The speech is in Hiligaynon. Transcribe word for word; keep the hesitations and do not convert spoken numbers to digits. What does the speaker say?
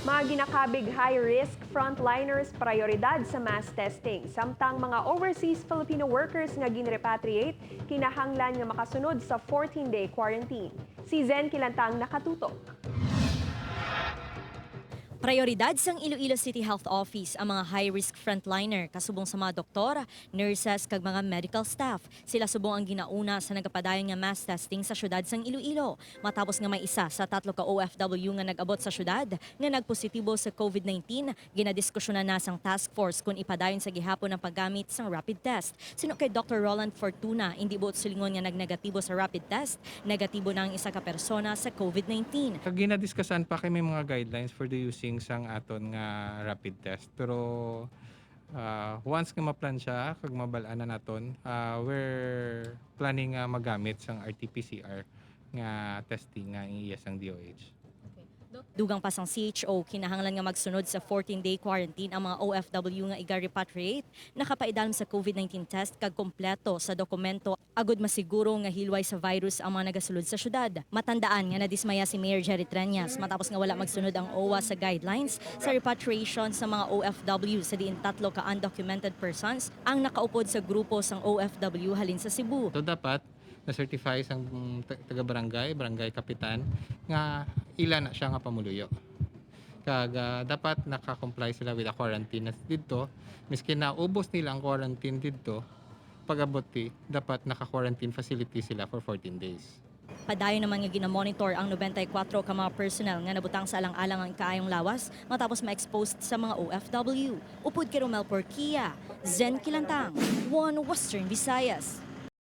Mga ginakabig high-risk frontliners, prioridad sa mass testing, samtang mga overseas Filipino workers nga ginrepatriate kinahanglan nga makasunod sa fourteen-day quarantine. Si Zen Kilantang nakatutok. Prioridad sang Iloilo City Health Office ang mga high-risk frontliner, kasubong sa mga doktor, nurses, kag mga medical staff. Sila subong ang ginauna sa nagapadayon nga mass testing sa siyudad sang Iloilo, matapos nga may isa sa tatlo ka O F W nga nag-abot sa siyudad nga nagpositibo sa COVID nineteen. Ginadiskusyonan na sang task force kon ipadayon sa gihapon ang paggamit sang rapid test. Suno kay Doktor Roland Fortuna, indi buot silingon nga nagnegatibo sa rapid test, negatibo na ang isa ka persona sa COVID nineteen. Kag ginadiscuss-an pa kay may mga guidelines for the using sang aton nga rapid test. Pero ah, once nga ma-plan siya kag mabal-an na naton, ah, we're planning nga magamit sang R T P C R nga testing nga iya sang D O H. Dugang pa sang C H O, kinahanglan nga magsunod sa fourteen-day quarantine ang mga O F W nga iga-repatriate, nakapaidalom sa COVID nineteen test kag kompleto sa dokumento agud masiguro nga hilway sa virus ang mga nagasulod sa syudad. Matandaan nga nadismaya si Mayor Jerry Treñas matapos nga wala magsunod ang O W A sa guidelines sa repatriation sa mga O F W, sa diin tatlo ka undocumented persons ang nakaupod sa grupo sang O F W halin sa Cebu. So dapat na-certify sang mm, ta- taga-barangay, barangay kapitan nga ila na siya nga pamuluyo. Kag ah, dapat naka-comply sila with a quarantine na didto. Miskin na ubos nila ang quarantine didto, pag-abot ti, dapat naka-quarantine facility sila for fourteen days. Padayon naman nga ginamonitor ang nobenta y kuwatro ka mga personnel nga nabutang sa alang-alang ang kaayong lawas matapos ma-exposed sa mga O F W. Upod kay Romel Porquia, Zen Kilantang, One Western Visayas.